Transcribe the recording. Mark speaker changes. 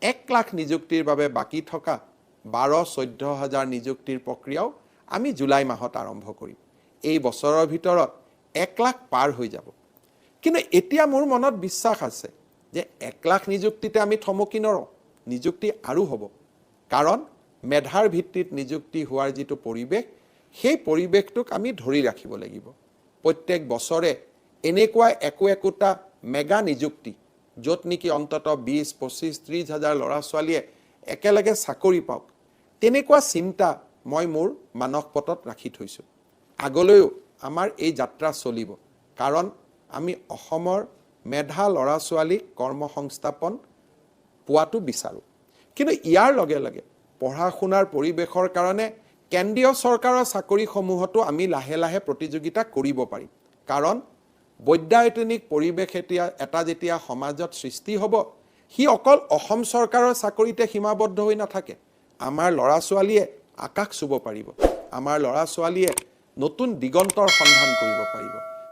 Speaker 1: 1 লাখ নিযুক্তিৰ বাবে বাকী থকা 12-14 হাজাৰ নিযুক্তিৰ প্ৰক্ৰিয়াও আমি জুলাই মাহত আৰম্ভ কৰিম। এই বছৰৰ ভিতৰত 1 লাখ পাৰ হৈ যাব। কিন্তু এতিয়া মোৰ মনত বিশ্বাস আছে যে 1 লাখ নিযুক্তিতে আমি থমকি নৰওঁ, নিযুক্তি আৰু হ'ব। কাৰণ মেধাৰ ভিত্তিত নিযুক্তি হোৱাৰ যিটো পৰিৱেশ, সেই পৰিৱেশটোক আমি ধৰি ৰাখিব লাগিব। প্ৰত্যেক বছৰে এনেকুৱা একো একোটা মেগা নিযুক্তি, য'ত নেকি অন্ততঃ 20, 25, 30 হাজাৰ ল'ৰা ছোৱালীয়ে একেলগে চাকৰি পাওক, তেনেকুৱা চিন্তা মই মোৰ মানসপটত ৰাখি থৈছোঁ। আগলৈও আমাৰ এই যাত্ৰা চলিব, কাৰণ আমি অসমৰ মেধা ল'ৰা ছোৱালীক কৰ্মসংস্থাপন পোৱাটো বিচাৰোঁ। কিন্তু ইয়াৰ লগে লগে পঢ়া শুনাৰ পৰিৱেশৰ কাৰণে কেন্দ্ৰীয় চৰকাৰৰ চাকৰিসমূহতো আমি লাহে লাহে প্ৰতিযোগিতা কৰিব পাৰিম। কাৰণ বৈদ্যায়তনিক পৰিৱেশ এতিয়া এটা যেতিয়া সমাজত সৃষ্টি হ'ব, সি অকল অসম চৰকাৰৰ চাকৰিতে সীমাবদ্ধ হৈ নাথাকে। আমাৰ ল'ৰা ছোৱালীয়ে আকাশ চুব পাৰিব, আমাৰ ল'ৰা ছোৱালীয়ে নতুন দিগন্তৰ সন্ধান কৰিব পাৰিব।